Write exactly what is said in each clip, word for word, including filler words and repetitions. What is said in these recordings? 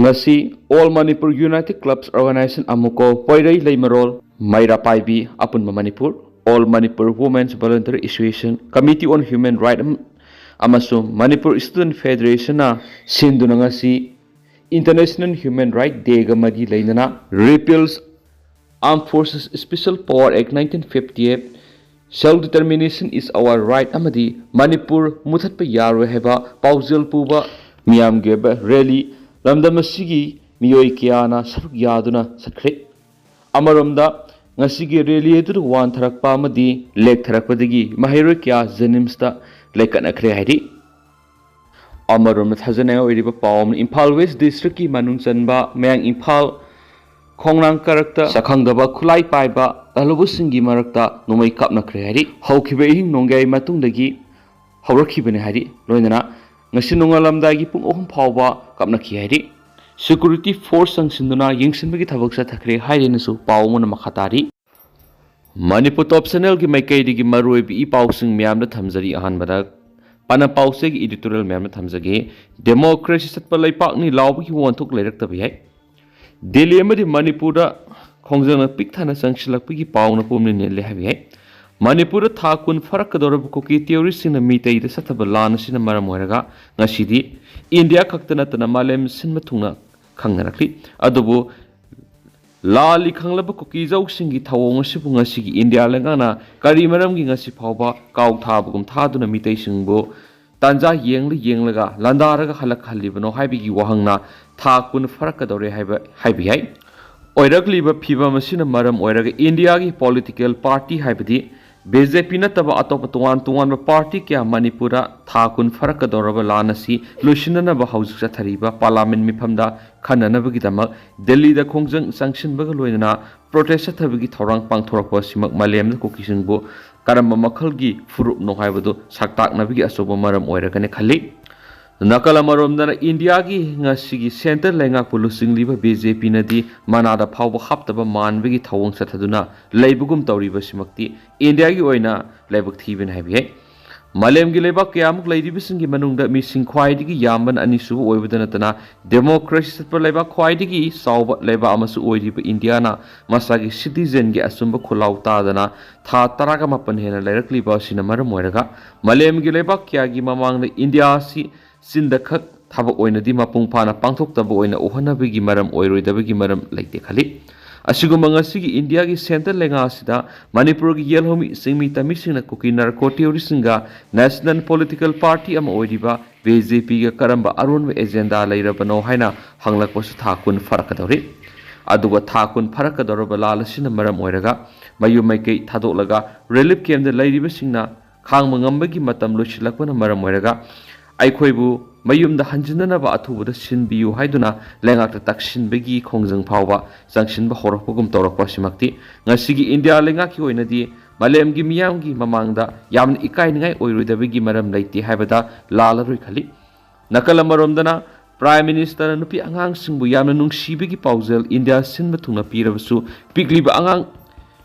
ꯉꯁꯤ All Manipur United Clubs Organization, ꯑꯃꯨꯛꯀꯣ ꯄꯣꯏꯔꯩ ꯂꯩꯃꯔꯣꯜ, ꯃꯩꯔꯥ ꯄꯥꯏꯕꯤ, ꯑꯄꯨꯟꯕ Manipur, All Manipur Women's Volunteer Association, Committee on Human Rights ꯑꯃꯁꯨꯡ Manipur Student Federationꯅ ꯁꯤꯟꯗꯨꯅ ꯉꯁꯤ International Human Rights Dayꯒ ꯃꯔꯤ ꯂꯩꯅꯅ Repeals Armed Forces Special Power Act nineteen fifty-eight, Self Determination is Our Right ꯑꯃꯗꯤ ꯃꯅꯤꯄꯨꯔ ꯃꯨꯊꯠꯄ ꯌꯥꯔꯣꯏ ꯍꯥꯏꯕ ꯄꯥꯎꯖꯦꯜ ꯄꯨꯕ ꯃꯤꯌꯥꯝꯒꯤ ꯑꯣꯏꯕ ꯔꯦꯂꯤ ꯂꯝꯗꯝ ꯑꯁꯤꯒꯤ ꯃꯤꯑꯣꯏ ꯀꯌꯥꯅ ꯁꯔꯨꯛ ꯌꯥꯗꯨꯅ ꯆꯠꯈ꯭ꯔꯦ꯫ ꯑꯃꯔꯣꯝꯗ, ꯉꯁꯤꯒꯤ ꯔꯦꯂꯤ ꯑꯗꯨꯗ ꯋꯥꯟꯊꯔꯛꯄ ꯑꯃꯗꯤ ꯂꯦꯛꯊꯔꯛꯄꯗꯒꯤ ꯃꯍꯩꯔꯣꯏ ꯀꯌꯥ JNIMSꯇ ꯂꯩꯀꯠꯅꯈ꯭ꯔꯦ ꯍꯥꯏꯔꯤ꯫ ꯑꯃꯔꯣꯝꯗ, ꯊꯥꯖꯅꯤꯡꯉꯥꯏ ꯑꯣꯏꯔꯤꯕ ꯄꯥꯎ ꯑꯃꯅ, ꯏꯝꯐꯥꯜ West Districtꯀꯤ ꯃꯅꯨꯡ ꯆꯟꯕ ꯃꯌꯥꯡ ꯏꯝꯐꯥꯜ ꯈꯣꯡꯅꯥꯡ ꯀꯥꯔꯛꯇ ꯁꯛꯈꯪꯗꯕ ꯈꯨꯠꯂꯥꯏ ꯄꯥꯏꯕ ꯂꯥꯜꯍꯧꯕꯁꯤꯡꯒꯤ ꯃꯔꯛꯇ ꯅꯣꯡꯃꯩ ꯀꯥꯞꯅꯈ꯭ꯔꯦ ꯍꯥꯏꯔꯤ꯫ ꯍꯧꯈꯤꯕ ꯑꯍꯤꯡ ꯅꯣꯡꯌꯥꯏ ꯃꯇꯨꯡꯗꯒꯤ ꯍꯧꯔꯛꯈꯤꯕꯅꯤ ꯍꯥꯏꯔꯤ꯫ ꯂꯣꯏꯅꯅ ꯉꯁꯤ ꯅꯣꯡꯉꯥꯜꯂꯝꯗꯥꯏꯒꯤ ꯄꯨꯡ ꯑꯍꯨꯝ ꯐꯥꯎꯕ ꯀꯥꯞꯅꯈꯤ ꯍꯥꯏꯔꯤ꯫ Security force ꯆꯪꯁꯤꯟꯗꯨꯅ ꯌꯦꯡꯁꯤꯟꯕꯒꯤ ꯊꯕꯛ ꯆꯠꯊꯈ꯭ꯔꯦ ꯍꯥꯏꯔꯦꯅꯁꯨ ꯄꯥꯎ ꯑꯃꯅ ꯃꯈꯥ ꯇꯥꯔꯤ꯫ ꯃꯅꯤꯄꯨꯔ Top Channelꯒꯤ ꯃꯥꯏꯀꯩꯗꯒꯤ ꯃꯔꯨꯑꯣꯏꯕ ꯏ ꯄꯥꯎꯁꯤꯡ ꯃꯌꯥꯝꯗ ꯊꯝꯖꯔꯤ꯫ ꯑꯍꯥꯟꯕꯗ ꯄꯥꯟꯅ ꯄꯥꯎꯆꯦꯒꯤ editorial ꯃꯌꯥꯝꯗ ꯊꯝꯖꯒꯦ꯫ Democracy ꯆꯠꯄ ꯂꯩꯄꯥꯛꯅꯤ ꯂꯥꯎꯕꯒꯤ ꯋꯥꯍꯟꯊꯣꯛ ꯂꯩꯔꯛꯇꯕ ꯌꯥꯏ꯫ ꯗꯦꯜꯂꯤ ꯑꯃꯗꯤ ꯃꯅꯤꯄꯨꯔꯗ ꯈꯣꯡꯖꯪꯅ ꯄꯤꯛ ꯊꯟꯅ ꯆꯪꯁꯤꯜꯂꯛꯄꯒꯤ ꯄꯥꯎꯅ ꯄꯨꯝꯅ ꯅꯤꯜꯂꯦ ꯍꯥꯏꯕ ꯌꯥꯏ꯫ ꯃꯅꯤꯄꯨꯔꯗ ꯊꯥ ꯀꯨꯟ ꯐꯥꯔꯛꯀꯗꯧꯔꯕ ꯀꯨꯀꯤ terroristꯁꯤꯡꯅ ꯃꯤꯇꯩꯗ ꯆꯠꯊꯕ ꯂꯥꯟ ꯑꯁꯤꯅ ꯃꯔꯝ ꯑꯣꯏꯔꯒ ꯉꯁꯤꯗꯤ ꯏꯟꯗꯤꯌꯥ ꯈꯛꯇ ꯅꯠꯇꯅ ꯃꯥꯂꯦꯝ ꯁꯤꯟꯕ ꯊꯨꯡꯅ ꯈꯪꯅꯔꯛꯂꯤ꯫ ꯑꯗꯨꯕꯨ ꯂꯥꯜꯂꯤ ꯈꯪꯂꯕ ꯀꯨꯀꯤꯖꯧꯁꯤꯡꯒꯤ ꯊꯧꯑꯣꯡ ꯑꯁꯤꯕꯨ ꯉꯁꯤꯒꯤ ꯏꯟꯗꯤꯌꯥ ꯂꯩꯉꯥꯛꯅ ꯀꯔꯤ ꯃꯔꯝꯒꯤ ꯉꯁꯤ ꯐꯥꯎꯕ ꯀꯥꯎ ꯊꯥꯕꯒꯨꯝ ꯊꯥꯗꯨꯅ ꯃꯤꯇꯩꯁꯤꯡꯕꯨ ꯇꯥꯟꯖꯥ ꯌꯦꯡꯂ ꯌꯦꯡꯂꯒ ꯂꯥꯟꯗꯥꯔꯒ ꯍꯜꯂꯛꯍꯜꯂꯤꯕꯅꯣ ꯍꯥꯏꯕꯒꯤ ꯋꯥꯍꯪꯅ ꯊꯥ ꯀꯨꯟ ꯐꯥꯔꯛꯀꯗꯧꯔꯦ ꯍꯥꯏꯕ, ꯍꯥꯏꯕ ꯌꯥꯏ꯫ ꯑꯣꯏꯔꯛꯂꯤꯕ ꯐꯤꯕꯝ ꯑꯁꯤꯅ ꯃꯔꯝ ꯑꯣꯏꯔꯒ ꯏꯟꯗꯤꯌꯥꯒꯤ political party ꯍꯥꯏꯕꯗꯤ BJP ꯅꯠꯇꯕ ꯑꯇꯣꯞꯄ ꯇꯣꯉꯥꯟ ꯇꯣꯉꯥꯟꯕ party ꯀꯌꯥ ꯃꯅꯤꯄꯨꯔꯗ ꯊꯥ ꯀꯨꯟ ꯐꯥꯔꯛꯀꯗꯧꯔꯕ ꯂꯥꯟ ꯑꯁꯤ ꯂꯣꯏꯁꯤꯟꯅꯅꯕ ꯍꯧꯖꯤꯛ ꯆꯠꯊꯔꯤꯕ parliament ꯃꯤꯐꯝꯗ ꯈꯟꯅꯅꯕꯒꯤꯗꯃꯛ ꯗꯦꯜꯂꯤꯗ ꯈꯣꯡꯖꯪ ꯆꯪꯁꯤꯟꯕꯒ ꯂꯣꯏꯅꯅ protest ꯆꯠꯊꯕꯒꯤ ꯊꯧꯔꯥꯡ ꯄꯥꯡꯊꯣꯔꯛꯄ ꯑꯁꯤꯃꯛ ꯃꯥꯂꯦꯝꯗ ꯀꯨꯀꯤꯁꯤꯡꯕꯨ ꯀꯔꯝꯕ ꯃꯈꯜꯒꯤ ꯐꯨꯔꯨꯞꯅꯣ ꯍꯥꯏꯕꯗꯨ ꯁꯛꯇꯥꯛꯅꯕꯒꯤ ꯑꯆꯧꯕ ꯃꯔꯝ ꯑꯣꯏꯔꯒꯅꯤ ꯈꯜꯂꯤ꯫ ꯅꯥꯀꯜ ꯑꯃꯔꯣꯝꯗꯅ ꯏꯟꯗꯤꯌꯥꯒꯤ ꯉꯁꯤꯒꯤ centre ꯂꯩꯉꯥꯛꯄꯨ ꯂꯨꯆꯤꯡꯂꯤꯕ BJPꯅꯗꯤ ꯃꯅꯥꯗ ꯐꯥꯎꯕ ꯍꯥꯞꯇꯕ ꯃꯥꯟꯕꯒꯤ ꯊꯧꯑꯣꯡ ꯆꯠꯊꯗꯨꯅ ꯂꯩꯕꯒꯨꯝ ꯇꯧꯔꯤꯕꯁꯤꯃꯛꯇꯤ ꯏꯟꯗꯤꯌꯥꯒꯤ ꯑꯣꯏꯅ ꯂꯥꯏꯕꯛ ꯊꯤꯕꯅꯤ ꯍꯥꯏꯕ ꯌꯥꯏ꯫ ꯃꯥꯂꯦꯝꯒꯤ ꯂꯩꯕꯥꯛ ꯀꯌꯥꯃꯨꯛ ꯂꯩꯔꯤꯕꯁꯤꯡꯒꯤ ꯃꯅꯨꯡꯗ ꯃꯤꯁꯤꯡ ꯈ꯭ꯋꯥꯏꯗꯒꯤ ꯌꯥꯝꯕꯅ ꯑꯅꯤꯁꯨꯕ ꯑꯣꯏꯕꯗ ꯅꯠꯇꯅ, ꯗꯦꯃꯣꯀ꯭ꯔꯦꯁꯤ ꯆꯠꯄ ꯂꯩꯕꯥꯛ ꯈ꯭ꯋꯥꯏꯗꯒꯤ ꯆꯥꯎꯕ ꯂꯩꯕꯥꯛ ꯑꯃꯁꯨ ꯑꯣꯏꯔꯤꯕ ꯏꯟꯗꯤꯌꯥꯅ ꯃꯁꯥꯒꯤ ꯁꯤꯇꯤꯖꯦꯟꯒꯤ ꯑꯆꯨꯝꯕ ꯈꯨꯜꯂꯥꯎ ꯇꯥꯗꯅ ꯊꯥ ꯇꯔꯥꯒ ꯃꯥꯄꯟ ꯍꯦꯟꯅ ꯂꯩꯔꯛꯂꯤꯕ ꯑꯁꯤꯅ ꯃꯔꯝ ꯑꯣꯏꯔꯒ, ꯃꯥꯂꯦꯝꯒꯤ ꯂꯩꯕꯥꯛ ꯀꯌꯥꯒꯤ ꯃꯃꯥꯡꯗ ꯏꯟꯗꯤꯌꯥ ꯑꯁꯤ ꯆꯤꯟꯗ ꯈꯛ ꯊꯕꯛ ꯑꯣꯏꯅꯗꯤ ꯃꯄꯨꯡ ꯐꯥꯅ ꯄꯥꯡꯊꯣꯛꯇꯕ ꯑꯣꯏꯅ ꯎꯍꯟꯅꯕꯒꯤ ꯃꯔꯝ ꯑꯣꯏꯔꯣꯏꯗꯕꯒꯤ ꯃꯔꯝ ꯂꯩꯇꯦ ꯈꯜꯂꯤ꯫ ꯑꯁꯤꯒꯨꯝꯕ ꯉꯁꯤꯒꯤ ꯏꯟꯗꯤꯌꯥꯒꯤ ꯁꯦꯟꯇꯔ ꯂꯩꯉꯥꯛ ꯑꯁꯤꯗ ꯃꯅꯤꯄꯨꯔꯒꯤ ꯌꯦꯜꯍꯧꯃꯤ ꯆꯤꯡꯃꯤ ꯇꯝꯃꯤꯁꯤꯡꯅ ꯀꯨꯀꯤ ꯅꯥꯔꯀꯣ ꯇꯦꯔꯣꯔꯤꯁꯁꯤꯡꯒ ꯅꯦꯁꯅꯦꯜ ꯄꯣꯂꯤꯇꯤꯀꯦꯜ ꯄꯥꯔꯇꯤ ꯑꯃ ꯑꯣꯏꯔꯤꯕ ꯕꯤ ꯖꯦ ꯄꯤꯒ ꯀꯔꯝꯕ ꯑꯔꯣꯟꯕ ꯑꯦꯖꯦꯟꯗꯥ ꯂꯩꯔꯕꯅꯣ ꯍꯥꯏꯅ ꯍꯪꯂꯛꯄꯁꯨ ꯊꯥ ꯀꯨꯟ ꯐꯥꯔꯛꯀꯗꯧꯔꯤ꯫ ꯑꯗꯨꯒ ꯊꯥ ꯀꯨꯟ ꯐꯥꯔꯛꯀꯗꯧꯔꯕ ꯂꯥꯜ ꯑꯁꯤꯅ ꯃꯔꯝ ꯑꯣꯏꯔꯒ ꯃꯌꯨꯝ ꯃꯩꯀꯩ ꯊꯥꯗꯣꯛꯂꯒ ꯔꯤꯂꯤꯐ ꯀꯦꯝꯞꯇ ꯂꯩꯔꯤꯕꯁꯤꯡꯅ ꯈꯥꯡꯕ ꯉꯝꯕꯒꯤ ꯃꯇꯝ ꯂꯣꯏꯁꯤꯜꯂꯛꯄꯅ ꯃꯔꯝ ꯑꯣꯏꯔꯒ ꯑꯩꯈꯣꯏꯕꯨ ꯃꯌꯨꯝꯗ ꯍꯟꯖꯤꯟꯅꯅꯕ ꯑꯊꯨꯕꯗ ꯁꯤꯟꯕꯤꯌꯨ ꯍꯥꯏꯗꯨꯅ ꯂꯩꯉꯥꯛꯇ ꯇꯛꯁꯤꯟꯕꯒꯤ ꯈꯣꯡꯖꯪ ꯐꯥꯎꯕ ꯆꯪꯁꯤꯟꯕ ꯍꯧꯔꯛꯄꯒꯨꯝ ꯇꯧꯔꯛꯄ ꯑꯁꯤꯃꯛꯇꯤ ꯉꯁꯤꯒꯤ ꯏꯟꯗꯤꯌꯥ ꯂꯩꯉꯥꯛꯀꯤ ꯑꯣꯏꯅꯗꯤ ꯃꯥꯂꯦꯝꯒꯤ ꯃꯤꯌꯥꯝꯒꯤ ꯃꯃꯥꯡꯗ ꯌꯥꯝꯅ ꯏꯀꯥꯏꯅꯤꯡꯉꯥꯏ ꯑꯣꯏꯔꯣꯏꯗꯕꯒꯤ ꯃꯔꯝ ꯂꯩꯇꯦ ꯍꯥꯏꯕꯗ ꯂꯥꯜꯂꯔꯣꯏ ꯈꯜꯂꯤ꯫ ꯅꯥꯀꯜ ꯑꯃꯔꯣꯝꯗꯅ ꯄ꯭ꯔꯥꯏꯝ ꯃꯤꯅꯤꯁꯇꯔꯅ ꯅꯨꯄꯤ ꯑꯉꯥꯡꯁꯤꯡꯕꯨ ꯌꯥꯝꯅ ꯅꯨꯡꯁꯤꯕꯒꯤ ꯄꯥꯎꯖꯦꯜ ꯏꯟꯗꯤꯌꯥ ꯁꯤꯟꯕ ꯊꯨꯡꯅ ꯄꯤꯔꯕꯁꯨ, ꯄꯤꯛꯂꯤꯕ ꯑꯉꯥꯡ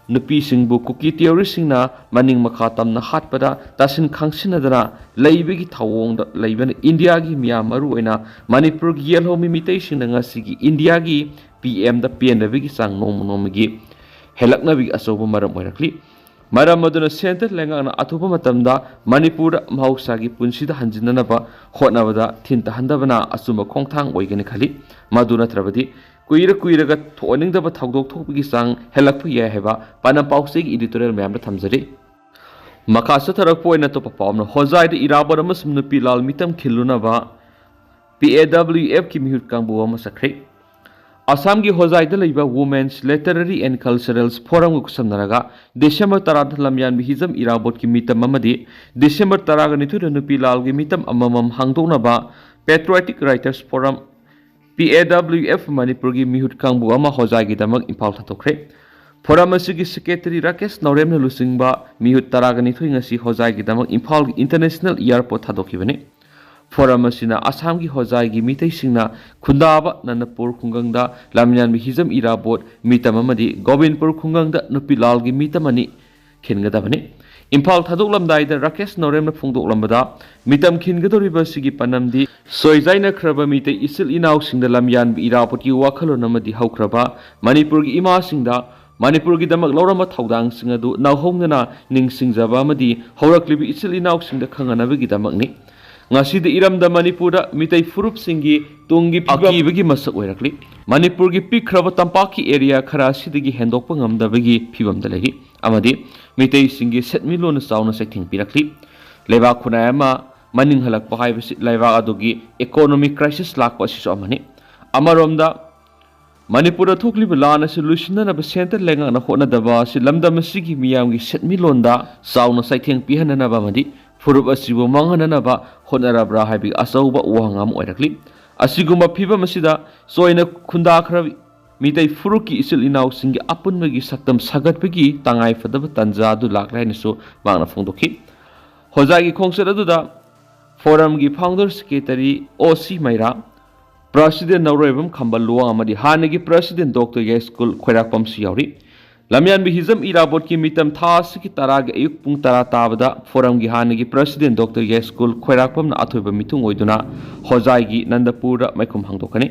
ꯅꯨꯄꯤꯁꯤꯡꯕꯨ ꯀꯨꯀꯤ ꯇꯦꯔꯣꯔꯤꯁꯁꯤꯡꯅ ꯃꯅꯤꯡ ꯃꯈꯥ ꯇꯝꯅ ꯍꯥꯠꯄꯗ ꯇꯥꯁꯤꯟ ꯈꯪꯁꯤꯟꯅꯗꯅ ꯂꯩꯕꯒꯤ ꯊꯧꯑꯣꯡꯗ ꯂꯩꯕꯅ ꯏꯟꯗꯤꯌꯥꯒꯤ ꯃꯤꯌꯥꯝ, ꯃꯔꯨꯑꯣꯏꯅ ꯃꯅꯤꯄꯨꯔꯒꯤ ꯌꯦꯜꯍꯧꯃꯤ ꯃꯤꯇꯩꯁꯤꯡꯅ ꯉꯁꯤꯒꯤ ꯏꯟꯗꯤꯌꯥꯒꯤ ꯄꯤ ꯑꯦꯝꯗ ꯄꯦꯟꯗꯕꯒꯤ ꯆꯥꯡ ꯅꯣꯡꯃ ꯅꯣꯡꯃꯒꯤ ꯍꯦꯜꯂꯛꯅꯕꯒꯤ ꯑꯆꯧꯕ ꯃꯔꯝ ꯑꯣꯏꯔꯛꯂꯤ꯫ ꯃꯔꯝ ꯑꯗꯨꯅ ꯁꯦꯟꯇꯔ ꯂꯩꯉꯥꯛꯅ ꯑꯊꯨꯕ ꯃꯇꯝꯗ ꯃꯅꯤꯄꯨꯔꯗ ꯃꯍꯧꯁꯥꯒꯤ ꯄꯨꯟꯁꯤꯗ ꯍꯟꯖꯤꯟꯅꯅꯕ ꯍꯣꯠꯅꯕꯗ ꯊꯤꯟ ꯇꯥꯍꯟꯗꯕꯅ ꯑꯆꯨꯝꯕ ꯈꯣꯡꯊꯥꯡ ꯑꯣꯏꯒꯅꯤ ꯈꯜꯂꯤ꯫ ꯃꯗꯨ ꯅꯠꯇ꯭ꯔꯕꯗꯤ ꯀꯨꯏꯔ ꯀꯨꯏꯔꯒ ꯊꯣꯛꯍꯟꯅꯤꯡꯗꯕ ꯊꯧꯗꯣꯛ ꯊꯣꯛꯄꯒꯤ ꯆꯥꯡ ꯍꯦꯜꯂꯛꯄ ꯌꯥꯏ ꯍꯥꯏꯕ ꯄꯥꯟꯗꯝ ꯄꯥꯎꯆꯦꯒꯤ ꯏꯗꯤꯇꯣꯔꯤꯌꯦꯜ ꯃꯌꯥꯝꯗ ꯊꯝꯖꯔꯤ꯫ ꯃꯈꯥ ꯆꯠꯊꯔꯛꯄ ꯑꯣꯏꯅ ꯑꯇꯣꯞꯄ ꯄꯥꯎ ꯑꯃꯅ, ꯍꯣꯖꯥꯏꯗ ꯏꯔꯥꯕꯣꯠ ꯑꯃꯁꯨꯡ ꯅꯨꯄꯤ ꯂꯥꯜ ꯃꯤꯇꯝ ꯈꯤꯜꯂꯨꯅꯕ ꯄꯤ ꯑꯦ ꯗꯕ꯭ꯂꯤꯎ ꯑꯦꯐꯀꯤ ꯃꯤꯍꯨꯠ ꯀꯥꯡꯕꯨ ꯑꯃ ꯆꯠꯈ꯭ꯔꯦ꯫ ꯑꯁꯥꯝꯒꯤ ꯍꯣꯖꯥꯏꯗ ꯂꯩꯕ Women's Literary and Cultural Forumꯒ ꯈꯨꯠꯁꯝꯅꯔꯒ ꯗꯤꯁꯦꯝꯕꯔ ꯇꯔꯥꯗ ꯂꯝꯌꯥꯟꯕ ꯍꯤꯖꯝ ꯏꯔꯥꯕꯣꯠꯀꯤ ꯃꯤꯇꯝ ꯑꯃꯗꯤ ꯗꯤꯁꯦꯝꯕꯔ ꯇꯔꯥꯒ ꯅꯤꯊꯣꯏꯗ ꯅꯨꯄꯤ ꯂꯥꯜꯒꯤ ꯃꯤꯇꯝ ꯑꯃꯃꯝ ꯍꯥꯡꯗꯣꯛꯅꯕ Patriotic Writers Forum, ꯄꯤ ꯑꯦ ꯗꯕ꯭ꯂꯤꯎ ꯑꯦꯐ ꯃꯅꯤꯄꯨꯔꯒꯤ ꯃꯤꯍꯨꯠ ꯀꯥꯡꯕꯨ ꯑꯃ ꯍꯣꯖꯥꯏꯒꯤꯗꯃꯛ ꯏꯝꯐꯥꯜ ꯊꯥꯗꯣꯛꯈ꯭ꯔꯦ꯫ ꯐꯣꯔꯝ ꯑꯁꯤꯒꯤ ꯁꯦꯀ꯭ꯔꯦꯇꯔꯤ ꯔꯥꯀꯦꯁ ꯅꯥꯎꯔꯦꯝꯅ ꯂꯨꯆꯤꯡꯕ ꯃꯤꯍꯨꯠ ꯇꯔꯥꯒ ꯅꯤꯊꯣꯏ ꯉꯁꯤ ꯍꯣꯖꯥꯏꯒꯤꯗꯃꯛ ꯏꯝꯐꯥꯜꯒꯤ ꯏꯟꯇꯔꯅꯦꯁꯅꯦꯜ ꯑꯦꯌꯔꯄꯣꯔꯠ ꯊꯥꯗꯣꯛꯈꯤꯕꯅꯤ꯫ ꯐꯣꯔꯝ ꯑꯁꯤꯅ ꯑꯁꯥꯝꯒꯤ ꯍꯣꯖꯥꯏꯒꯤ ꯃꯤꯇꯩꯁꯤꯡꯅ ꯈꯨꯟꯗꯥꯕ ꯅꯅꯄꯨꯔ ꯈꯨꯡꯒꯪꯗ ꯂꯝꯌꯥꯟꯕ ꯍꯤꯖꯝ ꯏꯔꯥꯕꯣꯠ ꯃꯤꯇꯝ ꯑꯃꯗꯤ ꯒꯣꯕꯤꯟꯄꯨꯔ ꯈꯨꯡꯒꯪꯗ ꯅꯨꯄꯤ ꯂꯥꯜꯒꯤ ꯃꯤꯇꯝ ꯑꯅꯤ ꯈꯤꯟꯒꯗꯕꯅꯤ꯫ ꯏꯝꯐꯥꯜ ꯊꯥꯗꯣꯛꯂꯝꯗꯥꯏꯗ ꯔꯥꯀꯦꯁ ꯅꯣꯔꯦꯝꯅ ꯐꯣꯡꯗꯣꯛꯂꯝꯕꯗ, ꯃꯤꯇꯝ ꯈꯤꯟꯒꯗꯧꯔꯤꯕ ꯑꯁꯤꯒꯤ ꯄꯥꯟꯗꯝꯗꯤ ꯁꯣꯏꯖꯥꯏꯅꯈ꯭ꯔꯕ ꯃꯤꯇꯩ ꯏꯆꯤꯜ ꯏꯅꯥꯎꯁꯤꯡꯗ ꯂꯝꯌꯥꯟꯕ ꯏꯔꯥꯕꯣꯠꯀꯤ ꯋꯥꯈꯜꯂꯣꯟ ꯑꯃꯗꯤ ꯍꯧꯈ꯭ꯔꯕ ꯃꯅꯤꯄꯨꯔꯒꯤ ꯏꯃꯥꯁꯤꯡꯗ ꯃꯅꯤꯄꯨꯔꯒꯤꯗꯃꯛ ꯂꯧꯔꯝꯕ ꯊꯧꯗꯥꯡꯁꯤꯡ ꯑꯗꯨ ꯅꯧꯍꯧꯅꯅ ꯅꯤꯡꯁꯤꯡꯖꯕ ꯑꯃꯗꯤ ꯍꯧꯔꯛꯂꯤꯕ ꯏꯆꯤꯜ ꯏꯅꯥꯎꯁꯤꯡꯗ ꯈꯪꯍꯟꯅꯕꯒꯤꯗꯃꯛꯅꯤ꯫ ꯉꯁꯤꯗꯤ ꯏꯔꯝꯗꯝ ꯃꯅꯤꯄꯨꯔꯗ ꯃꯤꯇꯩ ꯐꯨꯔꯨꯞꯁꯤꯡꯒꯤ ꯇꯨꯡꯒꯤ ꯐꯤꯕꯝ ꯑꯀꯤꯕꯒꯤ ꯃꯁꯛ ꯑꯣꯏꯔꯛꯂꯤ꯫ ꯃꯅꯤꯄꯨꯔꯒꯤ ꯄꯤꯛꯈ꯭ꯔꯕ ꯇꯝꯄꯥꯛꯀꯤ ꯑꯦꯔꯤꯌꯥ ꯈꯔ ꯑꯁꯤꯗꯒꯤ ꯍꯦꯟꯗꯣꯛꯄ ꯉꯝꯗꯕꯒꯤ ꯐꯤꯕꯝꯗ ꯂꯩꯔꯤ ꯑꯃꯗꯤ ꯃꯤꯇꯩꯁꯤꯡꯒꯤ ꯁꯦꯟꯃꯤꯠꯂꯣꯟꯅ ꯆꯥꯎꯅ ꯆꯩꯊꯦꯡ ꯄꯤꯔꯛꯂꯤ꯫ ꯂꯩꯕꯥꯛ ꯈꯨꯟꯅꯥꯏ ꯑꯃ ꯃꯅꯤꯡ ꯍꯜꯂꯛꯄ ꯍꯥꯏꯕꯁꯤ ꯂꯩꯕꯥꯛ ꯑꯗꯨꯒꯤ economic crisis ꯂꯥꯛꯄ ꯑꯁꯤꯁꯨ ꯑꯃꯅꯤ꯫ ꯑꯃꯔꯣꯝꯗ, ꯃꯅꯤꯄꯨꯔꯗ ꯊꯣꯛꯂꯤꯕ ꯂꯥꯟ ꯑꯁꯤ ꯂꯣꯏꯁꯤꯟꯅꯅꯕ ꯁꯦꯟꯇꯔ ꯂꯩꯉꯥꯛꯅ ꯍꯣꯠꯅꯗꯕ ꯑꯁꯤ ꯂꯝꯗꯝ ꯑꯁꯤꯒꯤ ꯃꯤꯌꯥꯝꯒꯤ ꯁꯦꯟꯃꯤꯠꯂꯣꯟꯗ ꯆꯥꯎꯅ ꯆꯩꯊꯦꯡ ꯄꯤꯍꯟꯅꯅꯕ ꯑꯃꯗꯤ ꯐꯨꯔꯨꯞ ꯑꯁꯤꯕꯨ ꯃꯥꯡꯍꯟꯅꯅꯕ ꯍꯣꯠꯅꯔꯕ꯭ꯔꯥ ꯍꯥꯏꯕꯒꯤ ꯑꯆꯧꯕ ꯋꯥꯍꯪ ꯑꯃ ꯑꯣꯏꯔꯛꯂꯤ꯫ ꯑꯁꯤꯒꯨꯝꯕ ꯐꯤꯕꯝ ꯑꯁꯤꯗ ꯆꯣꯏꯅ ꯈꯨꯟꯗꯥꯈ꯭ꯔꯕ ꯃꯤꯇꯩ ꯐꯨꯔꯨꯞꯀꯤ ꯏꯆꯤꯜ ꯏꯅꯥꯎꯁꯤꯡꯒꯤ ꯑꯄꯨꯟꯕꯒꯤ ꯁꯛꯇꯝ ꯁꯥꯒꯠꯄꯒꯤ ꯇꯉꯥꯏꯐꯗꯕ ꯇꯥꯟꯖꯥ ꯑꯗꯨ ꯂꯥꯛꯂꯦ ꯍꯥꯏꯅꯁꯨ ꯃꯍꯥꯛꯅ ꯐꯣꯡꯗꯣꯛꯈꯤ꯫ ꯍꯣꯖꯥꯏꯒꯤ ꯈꯣꯡꯆꯠ ꯑꯗꯨꯗ ꯐꯣꯔꯝꯒꯤ founder secretary ꯑꯣ ꯁꯤ ꯃꯩꯔꯥ, president ꯅꯧꯔꯣꯏꯕꯝ ꯈꯝꯕ ꯂꯨꯋꯥꯡ ꯑꯃꯗꯤ ꯍꯥꯟꯅꯒꯤ president ꯗꯣꯛꯇꯔ ꯌꯥꯏꯁ꯭ꯀꯨꯜ ꯈ꯭ꯋꯥꯏꯔꯥꯛꯄꯝꯁꯨ ꯌꯥꯎꯔꯤ꯫ ꯂꯝꯌꯥꯟꯕ ꯍꯤꯖꯝ ꯏꯔꯥꯕꯣꯠꯀꯤ ꯃꯤꯇꯝ ꯊꯥ ꯑꯁꯤꯒꯤ ꯇꯔꯥꯒꯤ ꯑꯌꯨꯛ ꯄꯨꯡ ꯇꯔꯥ ꯇꯥꯕꯗ ꯐꯣꯔꯝꯒꯤ ꯍꯥꯟꯅꯒꯤ president ꯗꯣꯛꯇꯔ ꯌꯥꯏꯁ꯭ꯀꯨꯜ ꯈ꯭ꯋꯥꯏꯔꯥꯛꯄꯝꯅ ꯑꯊꯣꯏꯕ ꯃꯤꯊꯨꯡ ꯑꯣꯏꯗꯨꯅ ꯍꯣꯖꯥꯏꯒꯤ ꯅꯟꯗꯄꯨꯔꯗ ꯃꯥꯏꯈꯨꯝ ꯍꯥꯡꯗꯣꯛꯀꯅꯤ꯫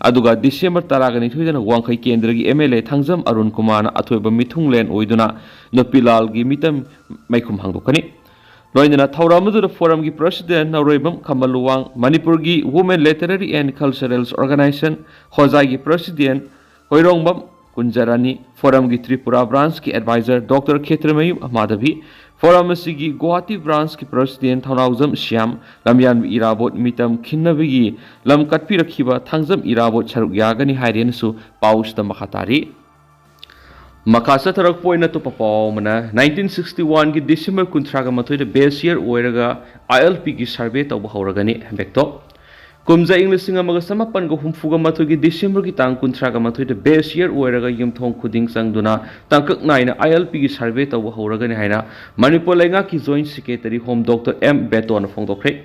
ꯑꯗꯨꯒ ꯗꯤꯁꯦꯝꯕꯔ ꯇꯔꯥꯒ ꯅꯤꯊꯣꯏꯗꯅ ꯋꯥꯡꯈꯩ ꯀꯦꯟꯗ꯭ꯔꯒꯤ M L A Thangjam Arun ꯀꯨꯃꯥꯔꯅ ꯑꯊꯣꯏꯕ ꯃꯤꯊꯨꯡꯂꯦꯟ ꯑꯣꯏꯗꯨꯅ ꯅꯨꯄꯤꯂꯥꯜꯒꯤ ꯃꯤꯇꯝ ꯃꯥꯏꯈꯨꯝ ꯍꯥꯡꯗꯣꯛꯀꯅꯤ꯫ ꯂꯣꯏꯅꯅ ꯊꯧꯔꯝ ꯑꯗꯨꯗ ꯐꯣꯔꯝꯒꯤ president ꯅꯧꯔꯣꯏꯕꯝ ꯈꯝꯕ ꯂꯨꯋꯥꯡ, ꯃꯅꯤꯄꯨꯔꯒꯤ Women Literary and Cultural Organization ꯍꯣꯖꯥꯏꯒꯤ president ꯍꯣꯏꯔꯣꯡꯕꯝ ꯀꯨꯟꯖꯔꯥꯅꯤ, ꯐꯣꯔꯝꯒꯤ ꯇ꯭ꯔꯤꯄꯨꯔꯥ branchꯀꯤ advisor doctor Khetrimayum Madhabi, forum ꯑꯁꯤꯒꯤ ꯒꯨꯋꯥꯍꯥꯇꯤ branchꯀꯤ president ꯊꯧꯅꯥꯎꯖꯝ ꯁ꯭ꯌꯥꯝ, ꯂꯝꯌꯥꯟꯕ ꯏꯔꯥꯕꯣꯠ ꯃꯤꯇꯝ ꯈꯤꯟꯅꯕꯒꯤ ꯂꯝ ꯀꯠꯄꯤꯔꯛꯈꯤꯕ ꯊꯥꯡꯖꯝ ꯏꯔꯥꯕꯣꯠ ꯁꯔꯨꯛ ꯌꯥꯒꯅꯤ ꯍꯥꯏꯔꯦꯅꯁꯨ ꯄꯥꯎꯁꯤꯗ ꯃꯈꯥ ꯇꯥꯔꯤ꯫ ꯃꯈꯥ ꯆꯠꯊꯔꯛꯄ ꯑꯣꯏꯅ ꯑꯇꯣꯞꯄ ꯄꯥꯎ ꯑꯃꯅ, nineteen sixty oneꯒꯤ ꯗꯤꯁꯦꯝꯕꯔ ꯀꯨꯟꯊ꯭ꯔꯥꯒ ꯃꯥꯊꯣꯏꯗ base year ꯑꯣꯏꯔꯒ I L Pꯒꯤ survey ꯇꯧꯕ ꯍꯧꯔꯒꯅꯤ ꯍꯥꯏꯕ ꯇꯣꯞ꯫ ꯀꯨꯝꯖꯥ ꯏꯪ ꯂꯤꯁꯤꯡ ꯑꯃꯒ ꯆꯃꯥꯄꯟꯒ ꯍꯨꯝꯐꯨꯒ ꯃꯥꯊꯣꯏꯒꯤ ꯗꯤꯁꯦꯝꯕꯔꯒꯤ ꯇꯥꯡ ꯀꯨꯟꯊ꯭ꯔꯥꯒ ꯃꯥꯊꯣꯏꯗ base year ꯑꯣꯏꯔꯒ ꯌꯨꯝꯊꯣꯡ ꯈꯨꯗꯤꯡ ꯆꯪꯗꯨꯅ ꯇꯥꯡꯀꯛ ꯅꯥꯏꯅ I L Pꯒꯤ survey ꯇꯧꯕ ꯍꯧꯔꯒꯅꯤ ꯍꯥꯏꯅ ꯃꯅꯤꯄꯨꯔ ꯂꯩꯉꯥꯛꯀꯤ Joint Secretary Home doctor M ꯕꯦꯇꯣꯟꯅ ꯐꯣꯡꯗꯣꯛꯈ꯭ꯔꯦ꯫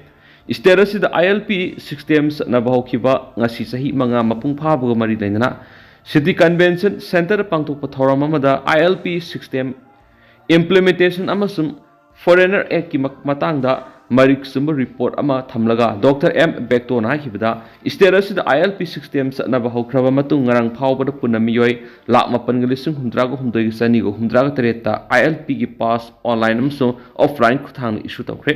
State ꯑꯁꯤꯗ I L P system ꯆꯠꯅꯕ ꯍꯧꯈꯤꯕ ꯉꯁꯤ ꯆꯍꯤ ꯃꯉꯥ ꯃꯄꯨꯡ ꯐꯥꯕꯒ ꯃꯔꯤ ꯂꯩꯅꯅ City Convention Centreꯗ ꯄꯥꯡꯊꯣꯛꯄ ꯊꯧꯔꯝ ꯑꯃꯗ I L P system implementation ꯑꯃꯁꯨꯡ Foreigner Actꯀꯤ ꯃ- ꯃꯇꯥꯡꯗ ꯃꯔꯤꯛ ꯆꯨꯝꯕ report ꯑꯃ ꯊꯝꯂꯒ ꯗꯣꯛꯇꯔ ꯑꯦꯝ ꯕꯦꯛꯇꯣꯅ ꯍꯥꯏꯈꯤꯕꯗ, state ꯑꯁꯤꯗ ILP system ꯆꯠꯅꯕ ꯍꯧꯈ꯭ꯔꯕ ꯃꯇꯨꯡ ꯉꯔꯥꯡ ꯐꯥꯎꯕꯗ ꯄꯨꯟꯅ ꯃꯤꯑꯣꯏ ꯂꯥꯈ ꯃꯥꯄꯟꯒ ꯂꯤꯁꯤꯡ ꯍꯨꯝꯗ꯭ꯔꯥꯒ ꯍꯨꯝꯗꯣꯏꯒ ꯆꯅꯤꯒ ꯍꯨꯝꯗ꯭ꯔꯥꯒ ꯇꯔꯦꯠꯇ ILPꯒꯤ pass online ꯑꯃꯁꯨꯡ offline ꯈꯨꯠꯊꯥꯡꯗ issue ꯇꯧꯈ꯭ꯔꯦ꯫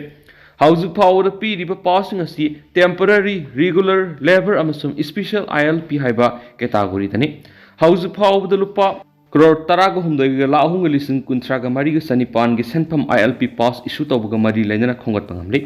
ꯍꯧꯖꯤꯛ ꯐꯥꯎꯕꯗ ꯄꯤꯔꯤꯕ passꯁꯤꯡ ꯑꯁꯤ temporary, regular, labour ꯑꯃꯁꯨꯡ special ILP ꯍꯥꯏꯕ categoryꯗꯅꯤ꯫ ꯍꯧꯖꯤꯛ ꯐꯥꯎꯕꯗ ꯂꯨꯄꯥ ꯀ꯭ꯔꯣꯔ ꯇꯔꯥꯒ ꯍꯨꯝꯗꯣꯏꯒ ꯂꯥꯈ ꯑꯍꯨꯝꯒ ꯂꯤꯁꯤꯡ ꯀꯨꯟꯊ꯭ꯔꯥꯒ ꯃꯔꯤꯒ ꯆꯅꯤꯄꯥꯟꯒꯤ ꯁꯦꯟꯐꯝ ILP pass issue ꯇꯧꯕꯒ ꯃꯔꯤ ꯂꯩꯅꯅ ꯈꯣꯝꯒꯠꯄ ꯉꯝꯂꯤ꯫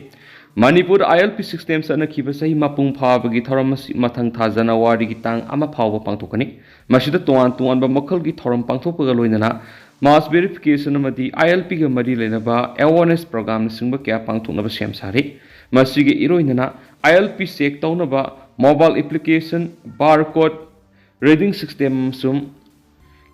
ꯃꯅꯤꯄꯨꯔꯗ ILP system ꯆꯠꯅꯈꯤꯕ ꯆꯍꯤ ꯃꯄꯨꯡ ꯐꯥꯕꯒꯤ ꯊꯧꯔꯝ ꯑꯁꯤ ꯃꯊꯪ ꯊꯥ ꯖꯅꯋꯥꯔꯤꯒꯤ ꯇꯥꯡ ꯑꯃ ꯐꯥꯎꯕ ꯄꯥꯡꯊꯣꯛꯀꯅꯤ꯫ ꯃꯁꯤꯗ ꯇꯣꯉꯥꯟ ꯇꯣꯉꯥꯟꯕ ꯃꯈꯜꯒꯤ ꯊꯧꯔꯝ ꯄꯥꯡꯊꯣꯛꯄꯒ ꯂꯣꯏꯅꯅ mass verification ꯑꯃꯗꯤ ILPꯒ ꯃꯔꯤ ꯂꯩꯅꯕ awareness programꯅꯆꯤꯡꯕ ꯀꯌꯥ ꯄꯥꯡꯊꯣꯛꯅꯕ ꯁꯦꯝ ꯁꯥꯔꯤ꯫ ꯃꯁꯤꯒꯤ ꯏꯔꯣꯏꯅꯅ ILP check ꯇꯧꯅꯕ mobile application, barcode reading system ꯑꯃꯁꯨꯡ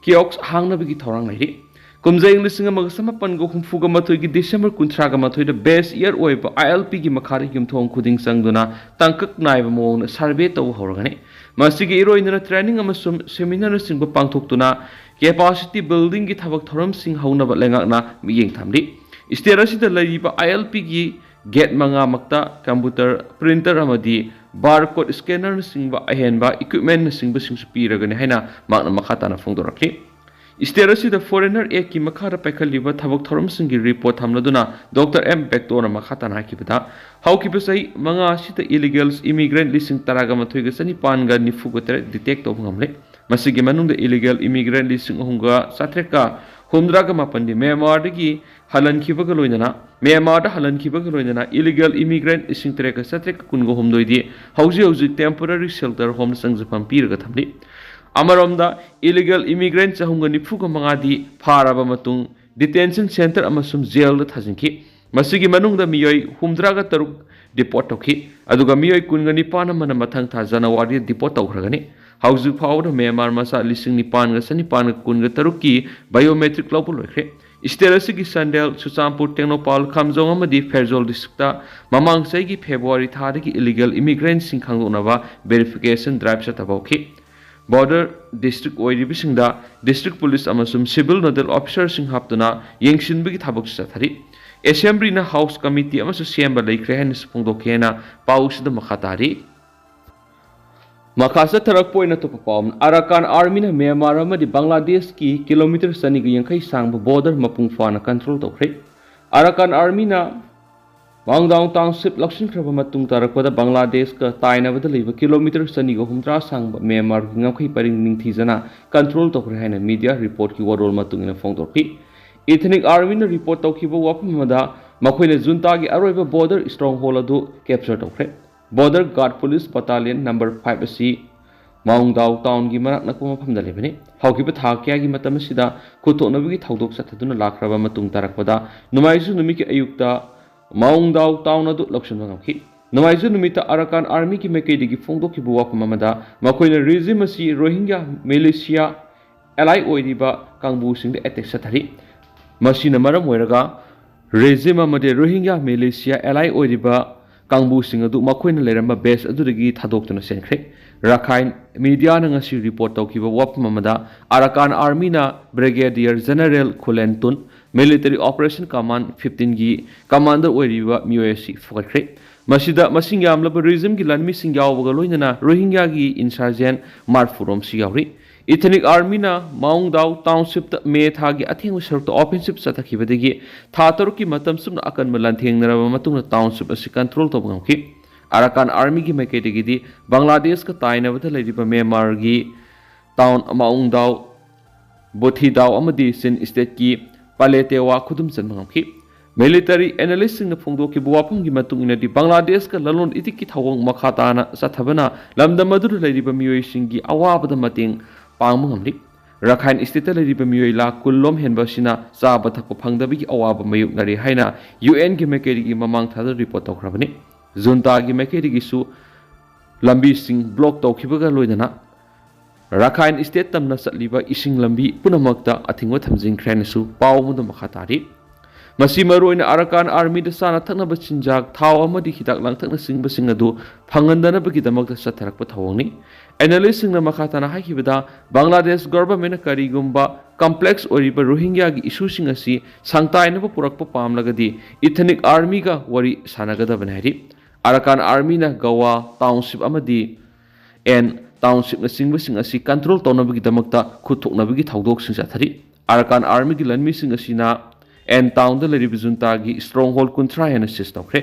kiosk ꯍꯥꯡꯅꯕꯒꯤ ꯊꯧꯔꯥꯡ ꯂꯩꯔꯤ꯫ ꯀꯨꯝꯖꯥ ꯏꯪ ꯂꯤꯁꯤꯡ ꯑꯃꯒ ꯆꯃꯥꯄꯟꯒ ꯍꯨꯝꯐꯨꯒ ꯃꯥꯊꯣꯏꯒꯤ December ꯀꯨꯟꯊ꯭ꯔꯥꯒ ꯃꯥꯊꯣꯏꯗ base year ꯑꯣꯏꯕ ILPꯒꯤ ꯃꯈꯥꯗ ꯌꯨꯝꯊꯣꯡ ꯈꯨꯗꯤꯡ ꯆꯪꯗꯨꯅ ꯇꯥꯡꯀꯛ ꯅꯥꯏꯕ ꯃꯑꯣꯡꯗ survey ꯇꯧꯕ ꯍꯧꯔꯒꯅꯤ꯫ ꯃꯁꯤꯒꯤ ꯏꯔꯣꯏꯅꯅ training ꯑꯃꯁꯨꯡ seminarꯅꯆꯤꯡꯕ ꯄꯥꯡꯊꯣꯛꯇꯨꯅ capacity buildingꯒꯤ ꯊꯕꯛ ꯊꯧꯔꯝꯁꯤꯡ ꯍꯧꯅꯕ ꯂꯩꯉꯥꯛꯅ ꯃꯤꯠꯌꯦꯡ ꯊꯝꯂꯤ꯫ State ꯑꯁꯤꯗ ꯂꯩꯔꯤꯕ ILPꯒꯤ gate ꯃꯉꯥꯃꯛꯇ computer, printer ꯑꯃꯗꯤ barcode scannerꯅꯆꯤꯡꯕ ꯑꯍꯦꯟꯕ equipmentꯅꯆꯤꯡꯕꯁꯤꯡꯁꯨ ꯄꯤꯔꯒꯅꯤ ꯍꯥꯏꯅ ꯃꯍꯥꯛꯅ ꯃꯈꯥ ꯇꯥꯅ ꯐꯣꯡꯗꯣꯔꯛꯈꯤ꯫ State ꯑꯁꯤꯗ Foreigner Actꯀꯤ ꯃꯈꯥꯗ ꯄꯥꯏꯈꯠꯂꯤꯕ ꯊꯕꯛ ꯊꯧꯔꯝꯁꯤꯡꯒꯤ report ꯊꯝꯂꯗꯨꯅ ꯗꯣꯛꯇꯔ ꯑꯦꯝ ꯕꯦꯛꯇꯣꯅ ꯃꯈꯥ ꯇꯥꯅ ꯍꯥꯏꯈꯤꯕꯗ, ꯍꯧꯈꯤꯕ ꯆꯍꯤ ꯃꯉꯥ ꯑꯁꯤꯗ illegal immigrant ꯂꯤꯁꯤꯡ ꯇꯔꯥꯒ ꯃꯥꯊꯣꯏꯒ ꯆꯅꯤꯄꯥꯟꯒ ꯅꯤꯐꯨꯒ ꯇꯔꯦꯠ detect ꯇꯧꯕ ꯉꯝꯂꯦ꯫ ꯃꯁꯤꯒꯤ ꯃꯅꯨꯡꯗ illegal immigrant ꯂꯤꯁꯤꯡ ꯑꯍꯨꯝꯒ ꯆꯥꯇ꯭ꯔꯦꯠꯀ ꯍꯨꯝꯗ꯭ꯔꯥꯒ ꯃꯥꯄꯟꯗꯤ ꯃ꯭ꯌꯥꯟꯃꯥꯔꯗꯒꯤ ꯍꯜꯍꯟꯈꯤꯕꯒ ꯂꯣꯏꯅꯅ, ꯃ꯭ꯌꯥꯟꯃꯥꯔꯗ ꯍꯜꯍꯟꯈꯤꯕꯒ ꯂꯣꯏꯅꯅ illegal immigrant ꯂꯤꯁꯤꯡ ꯇꯔꯦꯠꯀ ꯆꯥꯇ꯭ꯔꯦꯠꯀ ꯀꯨꯟꯒ ꯍꯨꯝꯗꯣꯏꯗꯤ ꯍꯧꯖꯤꯛ ꯍꯧꯖꯤꯛ temporary shelter homeꯗ ꯆꯪꯖꯐꯝ ꯄꯤꯔꯒ ꯊꯝꯂꯤ꯫ ꯑꯃꯔꯣꯝꯗ, illegal immigrant ꯆꯍꯨꯝꯒ ꯅꯤꯐꯨꯒ ꯃꯉꯥꯗꯤ ꯐꯥꯔꯕ ꯃꯇꯨꯡ detention centre ꯑꯃꯁꯨꯡ jailꯗ ꯊꯥꯖꯤꯟꯈꯤ꯫ ꯃꯁꯤꯒꯤ ꯃꯅꯨꯡꯗ ꯃꯤꯑꯣꯏ ꯍꯨꯝꯗ꯭ꯔꯥꯒ ꯇꯔꯨꯛ deport ꯇꯧꯈꯤ, ꯑꯗꯨꯒ ꯃꯤꯑꯣꯏ ꯀꯨꯟꯒ ꯅꯤꯄꯥꯟ ꯑꯃꯅ ꯃꯊꯪ ꯊꯥ ꯖꯅꯋꯥꯔꯤꯗ deport ꯇꯧꯈ꯭ꯔꯒꯅꯤ꯫ ꯍꯧꯖꯤꯛ ꯐꯥꯎꯕꯗ ꯃ꯭ꯌꯥꯟꯃꯥꯔ ꯃꯆꯥ ꯂꯤꯁꯤꯡ ꯅꯤꯄꯥꯟꯒ ꯆꯅꯤꯄꯥꯟꯒ ꯀꯨꯟꯒ ꯇꯔꯨꯛꯀꯤ biometric ꯂꯧꯕ ꯂꯣꯏꯈ꯭ꯔꯦ꯫ State ꯑꯁꯤꯒꯤ ꯆꯥꯟꯗꯦꯜ, ꯆꯨꯔꯆꯥꯟꯄꯨꯔ, ꯇꯦꯡꯅꯧꯄꯥꯜ, ꯈꯥꯝꯖꯣꯡ ꯑꯃꯗꯤ ꯐꯦꯔꯖꯣꯜ districtꯇ ꯃꯃꯥꯡ ꯆꯍꯤꯒꯤ February ꯊꯥꯗꯒꯤ illegal immigrantꯁꯤꯡ ꯈꯪꯗꯣꯛꯅꯕ verification drive ꯆꯠꯊꯕ ꯍꯧꯈꯤ꯫ Border district ꯑꯣꯏꯔꯤꯕꯁꯤꯡꯗ district police ꯑꯃꯁꯨꯡ civil nodal officerꯁꯤꯡ ꯍꯥꯞꯇꯨꯅ ꯌꯦꯡꯁꯤꯟꯕꯒꯤ ꯊꯕꯛꯁꯨ ꯆꯠꯊꯔꯤ꯫ ꯑꯦꯁꯦꯝꯕ꯭ꯂꯤꯅ ꯍꯥꯎꯁ ꯀꯃꯤꯇꯤ ꯑꯃꯁꯨ ꯁꯦꯝꯕ ꯂꯩꯈ꯭ꯔꯦ ꯍꯥꯏꯅꯁꯨ ꯐꯣꯡꯗꯣꯛꯈꯤ ꯍꯥꯏꯅ ꯄꯥꯎꯁꯤꯗ ꯃꯈꯥ ꯇꯥꯔꯤ꯫ ꯃꯈꯥ ꯆꯠꯊꯔꯛꯄ ꯑꯣꯏꯅ ꯑꯇꯣꯞꯄ ꯄꯥꯎ ꯑꯃꯅ, ꯑꯔꯥꯀꯥꯟ ꯑꯥꯔꯃꯤꯅ ꯃ꯭ꯌꯥꯟꯃꯥꯔ ꯑꯃꯗꯤ ꯕꯪꯒ꯭ꯂꯥꯗꯦꯁꯀꯤ ꯀꯤꯂꯣꯃꯤꯇꯔ ꯆꯅꯤꯒ ꯌꯥꯡꯈꯩ ꯁꯥꯡꯕ ꯕꯣꯔꯗꯔ ꯃꯄꯨꯡ ꯐꯥꯅ ꯀꯟꯇ꯭ꯔꯣꯜ ꯇꯧꯈ꯭ꯔꯦ꯫ ꯑꯔꯥꯀꯥꯟ ꯑꯥꯔꯃꯤꯅ ꯃꯥꯎꯡꯗꯥꯎ ꯇꯥꯎꯟꯁꯤꯞ ꯂꯧꯁꯤꯟꯈ꯭ꯔꯕ ꯃꯇꯨꯡ ꯇꯥꯔꯛꯄꯗ ꯕꯪꯒ꯭ꯂꯥꯗꯦꯁꯀ ꯇꯥꯏꯅꯕꯗ ꯂꯩꯕ ꯀꯤꯂꯣꯃꯤꯇꯔ ꯆꯅꯤꯒ ꯍꯨꯝꯗ꯭ꯔꯥ ꯁꯥꯡꯕ ꯃ꯭ꯌꯥꯟꯃꯥꯔꯒꯤ ꯉꯝꯈꯩ ꯄꯔꯤꯡ ꯅꯤꯡꯊꯤꯖꯅ ꯀꯟꯇ꯭ꯔꯣꯜ ꯇꯧꯈ꯭ꯔꯦ ꯍꯥꯏꯅ ꯃꯤꯗꯤꯌꯥ ꯔꯤꯄꯣꯔꯠꯀꯤ ꯋꯥꯔꯣꯜ ꯃꯇꯨꯡ ꯏꯟꯅ ꯐꯣꯡꯗꯣꯔꯛꯈꯤ꯫ ꯏꯊꯅꯤꯛ ꯑꯥꯔꯃꯤꯅ ꯔꯤꯄꯣꯔꯠ ꯇꯧꯈꯤꯕ ꯋꯥꯐꯝ ꯑꯃꯗ ꯃꯈꯣꯏꯅ ꯖꯨꯟꯇꯥꯒꯤ ꯑꯔꯣꯏꯕ ꯕꯣꯔꯗꯔ ꯁ꯭ꯇ꯭ꯔꯣꯡꯍꯣꯜ ꯑꯗꯨ ꯀꯦꯞꯆꯔ ꯇꯧꯈ꯭ꯔꯦ꯫ ꯕꯣꯔꯗꯔ ꯒꯥꯔꯗ ꯄꯨꯂꯤꯁ ꯕꯇꯥꯂꯤꯌꯟ ꯅꯝꯕꯔ ꯐꯥꯏꯚ ꯑꯁꯤ ꯃꯥꯎꯡꯗꯥꯎ ꯇꯥꯎꯟꯒꯤ ꯃꯅꯥꯛ ꯅꯛꯄ ꯃꯐꯝꯗ ꯂꯩꯕꯅꯤ꯫ ꯍꯧꯈꯤꯕ ꯊꯥ ꯀꯌꯥꯒꯤ ꯃꯇꯝ ꯑꯁꯤꯗ ꯈꯨꯠꯊꯣꯛꯅꯕꯒꯤ ꯊꯧꯗꯣꯛ ꯆꯠꯊꯗꯨꯅ ꯂꯥꯛꯈ꯭ꯔꯕ ꯃꯇꯨꯡ ꯇꯥꯔꯛꯄꯗ ꯅꯣꯡꯃꯥꯏꯖꯤꯡ ꯅꯨꯃꯤꯠꯀꯤ ꯑꯌꯨꯛꯇ ꯃꯥꯎꯡꯗꯥꯎ ꯇꯥꯎꯟ ꯑꯗꯨ ꯂꯧꯁꯤꯟꯕ ꯉꯝꯈꯤ꯫ ꯅꯣꯡꯃꯥꯏꯖꯤꯡ ꯅꯨꯃꯤꯠꯇ ꯑꯔꯥꯀꯥꯟ ꯑꯥꯔꯃꯤꯒꯤ ꯃꯥꯏꯀꯩꯗꯒꯤ ꯐꯣꯡꯗꯣꯛꯈꯤꯕ ꯋꯥꯐꯝ ꯑꯃꯗ ꯃꯈꯣꯏꯅ ꯔꯦꯖꯤꯝ ꯑꯁꯤ ꯔꯣꯍꯤꯡꯒ꯭ꯌꯥ ꯃꯤꯂꯤꯁꯤꯌꯥ ꯑꯦꯂꯥꯏ ꯑꯣꯏꯔꯤꯕ ꯀꯥꯡꯕꯨꯁꯤꯡꯗ ꯑꯦꯇꯦꯛ ꯆꯠꯊꯔꯤ꯫ ꯃꯁꯤꯅ ꯃꯔꯝ ꯑꯣꯏꯔꯒ ꯔꯦꯖꯤꯝ ꯑꯃꯗꯤ ꯔꯣꯍꯤꯡꯒ꯭ꯌꯥ ꯃꯤꯂꯤꯁꯤꯌꯥ ꯑꯦꯂꯥꯏ ꯑꯣꯏꯔꯤꯕ ꯀꯥꯡꯕꯨꯁꯤꯡ ꯑꯗꯨ ꯃꯈꯣꯏꯅ ꯂꯩꯔꯝꯕ ꯕꯦꯁ ꯑꯗꯨꯗꯒꯤ ꯊꯥꯗꯣꯛꯇꯨꯅ ꯆꯦꯟꯈ꯭ꯔꯦ꯫ ꯔꯈꯥꯏꯟ ꯃꯤꯗꯤꯌꯥꯅ ꯉꯁꯤ ꯔꯤꯄꯣꯔꯠ ꯇꯧꯈꯤꯕ ꯋꯥꯐꯝ ꯑꯃꯗ ꯑꯔꯥꯀꯥꯟ ꯑꯥꯔꯃꯤꯅ brigadier general Khulen Tun, military operation command ꯐꯤꯐꯇꯤꯟꯒꯤ ꯀꯃꯥꯟꯗꯔ ꯑꯣꯏꯔꯤꯕ ꯃꯤꯑꯣꯏ ꯑꯁꯤ ꯐꯨꯒꯠꯈ꯭ꯔꯦ꯫ ꯃꯁꯤꯗ ꯃꯁꯤꯡ ꯌꯥꯝꯂꯕ ꯔꯦꯖꯤꯝꯒꯤ ꯂꯥꯟꯃꯤꯁꯤꯡ ꯌꯥꯎꯕꯒ ꯂꯣꯏꯅꯅ ꯔꯣꯍꯤꯡꯒ꯭ꯌꯥꯒꯤ ꯏꯟꯁꯔꯖꯦꯟ ꯃꯔꯐꯨꯔꯣꯝꯁꯨ ꯌꯥꯎꯔꯤ꯫ ꯏꯊꯅꯤꯛ ꯑꯥꯔꯃꯤꯅ ꯃꯥꯎꯡꯗꯥꯎ ꯇꯥꯎꯟꯁꯤꯞꯇ ꯃꯦ ꯊꯥꯒꯤ ꯑꯊꯦꯡꯕ ꯁꯔꯨꯛꯇ ꯑꯣꯐꯦꯟꯁꯤꯞ ꯆꯠꯊꯈꯤꯕꯗꯒꯤ ꯊꯥ ꯇꯔꯨꯛꯀꯤ ꯃꯇꯝ ꯆꯨꯞꯅ ꯑꯀꯟꯕ ꯂꯥꯟꯊꯦꯡꯅꯔꯕ ꯃꯇꯨꯡꯗ ꯇꯥꯎꯟꯁꯤꯞ ꯑꯁꯤ ꯀꯟꯇ꯭ꯔꯣꯜ ꯇꯧꯕ ꯉꯝꯈꯤ꯫ ꯑꯔꯥꯀꯥꯟ ꯑꯥꯔꯃꯤꯒꯤ ꯃꯥꯏꯀꯩꯗꯒꯤꯗꯤ ꯕꯪꯒ꯭ꯂꯥꯗꯦꯁꯀ ꯇꯥꯏꯅꯕꯗ ꯂꯩꯔꯤꯕ ꯃ꯭ꯌꯥꯟꯃꯥꯔꯒꯤ ꯇꯥꯎꯟ ꯃꯥꯎꯡꯗꯥꯎ, ꯕꯣꯊꯤꯗꯥꯎ ꯑꯃꯗꯤ ꯆꯤꯟ ꯁ꯭ꯇꯦꯠꯀꯤ ꯄꯥꯂꯦꯇꯦꯋꯥ ꯈꯨꯗꯨꯝ ꯆꯟꯕ ꯉꯝꯈꯤ꯫ ꯃꯤꯂꯤꯇꯔꯤ ꯑꯦꯅꯥꯂꯤꯁꯁꯤꯡꯅ ꯐꯣꯡꯗꯣꯛꯈꯤꯕ ꯋꯥꯐꯝꯒꯤ ꯃꯇꯨꯡ ꯏꯟꯅꯗꯤ ꯕꯪꯒ꯭ꯂꯥꯗꯦꯁꯀ ꯂꯂꯣꯟ ꯏꯇꯤꯛꯀꯤ ꯊꯧꯑꯣꯡ ꯃꯈꯥ ꯇꯥꯅ ꯆꯠꯊꯕꯅ ꯂꯝꯗꯝ ꯑꯗꯨꯗ ꯂꯩꯔꯤꯕ ꯃꯤꯑꯣꯏꯁꯤꯡꯒꯤ ꯑꯋꯥꯕꯗ ꯃꯇꯦꯡ ꯄꯥꯡꯕ ꯉꯝꯂꯤ꯫ ꯔꯈꯥꯏꯟ ꯁ꯭ꯇꯦꯠꯇ ꯂꯩꯔꯤꯕ ꯃꯤꯑꯣꯏ ꯂꯥꯈ ꯀꯨꯟ ꯂꯣꯝ ꯍꯦꯟꯕ ꯑꯁꯤꯅ ꯆꯥꯕ ꯊꯛꯄ ꯐꯪꯗꯕꯒꯤ ꯑꯋꯥꯕ ꯃꯥꯌꯣꯛꯅꯔꯤ ꯍꯥꯏꯅ ꯌꯨ ꯑꯦꯟꯒꯤ ꯃꯥꯏꯀꯩꯗꯒꯤ ꯃꯃꯥꯡ ꯊꯥꯗ ꯔꯤꯄꯣꯔꯠ ꯇꯧꯈ꯭ꯔꯕꯅꯤ꯫ ꯖꯨꯟꯇꯥꯒꯤ ꯃꯥꯏꯀꯩꯗꯒꯤꯁꯨ ꯂꯝꯕꯤꯁꯤꯡ ꯕ꯭ꯂꯣꯛ ꯇꯧꯈꯤꯕꯒ ꯂꯣꯏꯅꯅ ꯔꯈꯥꯏꯟ ꯁ꯭ꯇꯦꯠ ꯇꯝꯅ ꯆꯠꯂꯤꯕ ꯏꯁꯤꯡ ꯂꯝꯕꯤ ꯄꯨꯝꯅꯃꯛꯇ ꯑꯊꯤꯡꯕ ꯊꯝꯖꯤꯟꯈ꯭ꯔꯦ ꯍꯥꯏꯅꯁꯨ ꯄꯥꯎ ꯑꯃꯗ ꯃꯈꯥ ꯇꯥꯔꯤ꯫ ꯃꯁꯤ ꯃꯔꯨꯑꯣꯏꯅ ꯑꯔꯥꯀꯥꯟ ꯑꯥꯔꯃꯤꯗ ꯆꯥꯅ ꯊꯛꯅꯕ ꯆꯤꯟꯖꯥꯛ, ꯊꯥꯎ ꯑꯃꯗꯤ ꯍꯤꯗꯥꯛ ꯂꯥꯡꯊꯛꯅꯆꯤꯡꯕꯁꯤꯡ ꯑꯗꯨ ꯐꯪꯍꯟꯗꯅꯕꯒꯤꯗꯃꯛꯇ ꯆꯠꯊꯔꯛꯄ ꯊꯧꯑꯣꯡꯅꯤ꯫ ꯑꯦꯅꯥꯂꯤꯁꯁꯤꯡꯅ ꯃꯈꯥ ꯇꯥꯅ ꯍꯥꯏꯈꯤꯕꯗ, ꯕꯪꯒ꯭ꯂꯥꯗꯦꯁ ꯒꯣꯚꯔꯟꯃꯦꯟꯠꯅ ꯀꯔꯤꯒꯨꯝꯕ ꯀꯝꯄ꯭ꯂꯦꯛꯁ ꯑꯣꯏꯔꯤꯕ ꯔꯣꯍꯤꯡꯒ꯭ꯌꯥꯒꯤ ꯏꯁꯨꯁꯤꯡ ꯑꯁꯤ ꯁꯥꯡꯇꯥꯏꯅꯕ ꯄꯨꯔꯛꯄ ꯄꯥꯝꯂꯒꯗꯤ ꯏꯊꯅꯤꯛ ꯑꯥꯔꯃꯤꯒ ꯋꯥꯔꯤ ꯁꯥꯟꯅꯒꯗꯕꯅꯤ ꯍꯥꯏꯔꯤ꯫ ꯑꯔꯥꯀꯥꯟ ꯑꯥꯔꯃꯤꯅ ꯒꯋꯥ ꯇꯥꯎꯟꯁꯤꯞ ꯑꯃꯗꯤ ꯑꯦꯟ ꯇꯥꯎꯟꯁꯤꯞꯅꯆꯤꯡꯕꯁꯤꯡ ꯑꯁꯤ ꯀꯟꯇ꯭ꯔꯣꯜ ꯇꯧꯅꯕꯒꯤꯗꯃꯛꯇ ꯈꯨꯠ ꯊꯣꯛꯅꯕꯒꯤ ꯊꯧꯗꯣꯛꯁꯤꯡ ꯆꯠꯊꯔꯤ꯫ ꯑꯔꯥꯀꯥꯟ ꯑꯥꯔꯃꯤꯒꯤ ꯂꯥꯟꯃꯤꯁꯤꯡ ꯑꯁꯤꯅ ꯑꯦꯟ ꯇꯥꯎꯟꯗ ꯂꯩꯔꯤꯕ ꯖꯨꯟꯇꯥꯒꯤ ꯁ꯭ꯇꯔꯣꯡꯍꯣꯜ ꯀꯨꯟꯊ꯭ꯔꯥ ꯍꯦꯟꯅ ꯁꯤꯖ ꯇꯧꯈ꯭ꯔꯦ꯫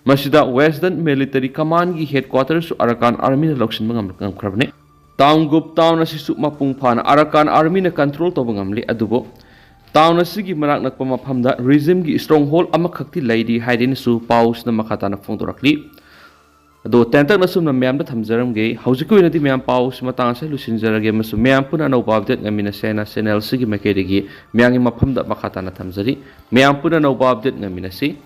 ꯃꯁꯤꯗ ꯋꯦꯁꯇꯔꯟ ꯃꯤꯂꯤꯇꯔꯤ ꯀꯃꯥꯟꯒꯤ ꯍꯦꯗꯀ꯭ꯋꯥꯇꯔꯁꯨ ꯑꯔꯥꯀꯥꯟ ꯑꯥꯔꯃꯤꯅ ꯂꯧꯁꯤꯟꯕ ꯉꯝ-, ꯉꯝꯈ꯭ꯔꯕꯅꯤ꯫ ꯇꯥꯎꯟꯒꯨꯞ ꯇꯥꯎꯟ ꯑꯁꯤꯁꯨ ꯃꯄꯨꯡ ꯐꯥꯅ ꯑꯔꯥꯀꯥꯟ ꯑꯥꯔꯃꯤꯅ ꯀꯟꯇ꯭ꯔꯣꯜ ꯇꯧꯕ ꯉꯝꯂꯤ, ꯑꯗꯨꯕꯨ ꯇꯥꯎꯟ ꯑꯁꯤꯒꯤ ꯃꯅꯥꯛ ꯅꯛꯄ ꯃꯐꯝꯗ ꯔꯤꯖꯤꯝꯒꯤ ꯁ꯭ꯇꯔꯣꯡꯍꯣꯜ ꯑꯃꯈꯛꯇꯤ ꯂꯩꯔꯤ ꯍꯥꯏꯗꯨꯅꯁꯨ ꯄꯥꯎꯁꯤꯅ ꯃꯈꯥ ꯇꯥꯅ ꯐꯣꯡꯗꯣꯔꯛꯂꯤ꯫ ꯑꯗꯣ ꯇꯦꯟꯇꯛꯅ ꯁꯨꯝꯅ ꯃꯌꯥꯝꯗ ꯊꯝꯖꯔꯝꯒꯦ꯫ ꯍꯧꯖꯤꯛꯀꯤ ꯑꯣꯏꯅꯗꯤ ꯃꯌꯥꯝ ꯄꯥꯎꯁꯤ ꯃꯇꯥꯡ ꯑꯁꯤꯗ ꯂꯣꯏꯁꯤꯟꯖꯔꯒꯦ, ꯑꯃꯁꯨꯡ ꯃꯌꯥꯝ ꯄꯨꯟꯅ ꯑꯅꯧꯕ ꯑꯞꯗꯦꯠ ꯉꯥꯏꯃꯤꯟꯅꯁꯦ ꯍꯥꯏꯅ ꯆꯦꯅꯦꯜꯁꯤꯒꯤ ꯃꯥꯏꯀꯩꯗꯒꯤ ꯃꯌꯥꯝꯒꯤ ꯃꯐꯝꯗ ꯃꯈꯥ ꯇꯥꯅ ꯊꯝꯖꯔꯤ꯫ ꯃꯌꯥꯝ ꯄꯨꯟꯅ ꯑꯅꯧꯕ ꯑꯞꯗꯦꯠ ꯉꯥꯏꯃꯤꯟꯅꯁꯤ꯫